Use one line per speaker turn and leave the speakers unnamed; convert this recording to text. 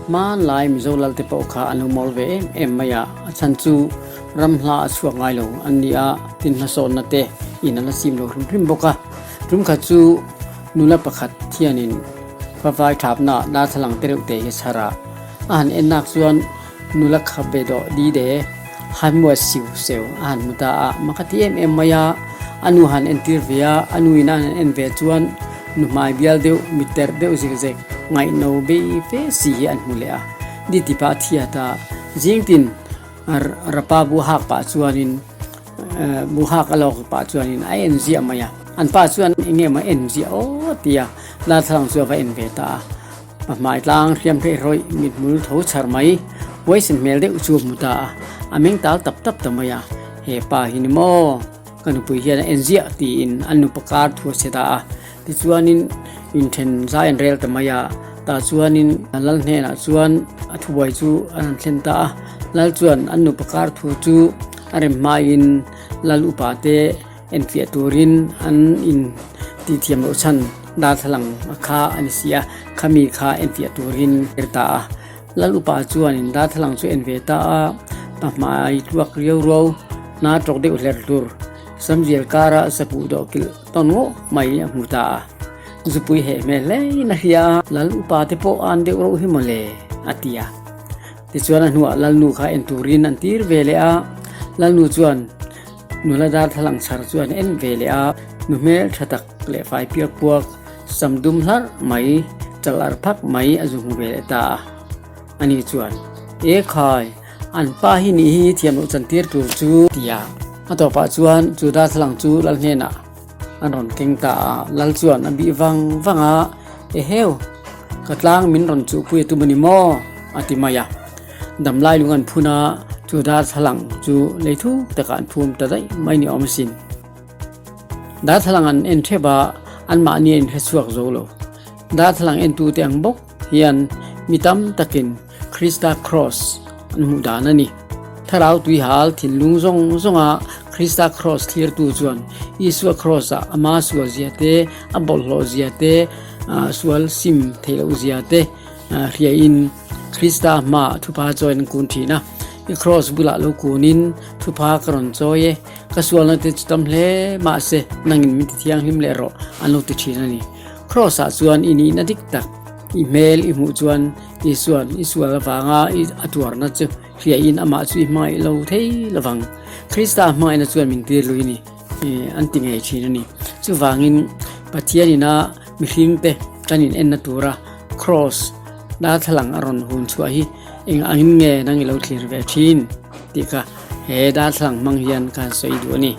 Hmanlai Mizo lal te pawh kha an lo mawl ve em em mai a, a chhan chu ram hla a chhuak ngai lo an ni a, tin hmasawnna te in an la sim lo hrim hrim bawk a. Tum khat chu nula pakhat thianin favai thapna darthlalang te reuh te hi a chhar a, a han en nak chuan nula khap ve dawh di de han muat siu seu a han hmu ta a, mak a ti em em mai a, a nu han entir ve a, a nu in a han en ve chuan nu hmai bial deuh mit terh deuh zek zek ngaihno bei fe si hi an hmu leh a, di ti pah a thiat a, zingtin rapa bu hak pah chuanin bu hak a lawk pah chuanin a en ziah mai a, an pa chuan eng nge maw en ziah aw tia darthlalang chu a va en ve ta a. A hmai tlang hriam hreh rawih mithmul tho chhar mai, huaisen hmel deuh chu a hmu ta a, a meng tal tap tap ta mai a, He pa hi ni maw? Ka nupui hian a en ziah tiin an nupa kar thu a chhe ta a, tichuanin inthen zai an rel ta mai a, tah chuanin Lal hnenah chuan a thubuai chu an han thlen ta a, Lal chuan an nupa kar thu chu a rem hmain Lal upa te Enfiah turin an in tih thiam loh chhan darthlalang a kha a ni si a, khami kha enfiah turin er ta a. Lal upa chuanin darthlalang chu en ve ta a, pa hmai tuak riau ruau, hna tawk deuh hler hlur, samzial kara sapuh dawh kilh tawn ngawh mai a hmu ta a. Zupui heh hmel hlein a hria a, Lal upa te pawh an deuh reuh hi mawle, a ti a. Tichuan a hnuah Lalnu kha en turin an tir ve leh a, Lalnu chuan nula darthlalang chhar chu an en ve leh a, nu hmel tha tak leh fai piak puak, sam dum hlarh mai, chal ar phak mai a zu hmu ve leh ta a. Ani chuan, E khai, an pa hi nih hi thiam loh chan tir tur chu, ti a. A tawpah chuan chu darthlalang chu Lal hnenah An rawn keng ta a, Lal chuan a bih vang vang a, Eheu, ka tlang min rawn chuhpui a tum a ni maw? a ti mai a. Damlai lung an phun a, chu darthlalang chu lei thuk takah an phum ta daih mai ni awm asin. Darthlalang an en thep a, anmahni a inhre chhuak zo lo. Darthlalang entute ang bawk hian mi tam takin Krista Kraws an hmuh dan a ni. Thlarau tuihal thinlung zawng zawnga Krista Kraws thlirtu chuan Isua Kraws-ah ama sual zia te, a bawlhhlawh zia te, sual sim theih loh zia te hriain Krista hmaah thupha chawiin an kun thin a. I Kraws bulah lo kunin thupha ka rawn chawi e, ka sualna te chu tam hle mahse nangin min ti thianghlim leh rawh an lo ti thin a ni. Kraws-ah chuan i nihna dik tak, i hmel i hmuh chuan Isua'n i sual avanga i a tuarna chu hriain amah chu i hmangaih lo thei lovang. Krista hmangaihna chuan min tir lui ni an ti ngei thin a ni. Chuvangin Pathian ina mihringte kan in enna tura Kraws darthlalang a rawn hun chhuah hi eng angin nge nang i lo thlir ve thin tih kha he darthlalang hmang hian ka han sawi duh a ni.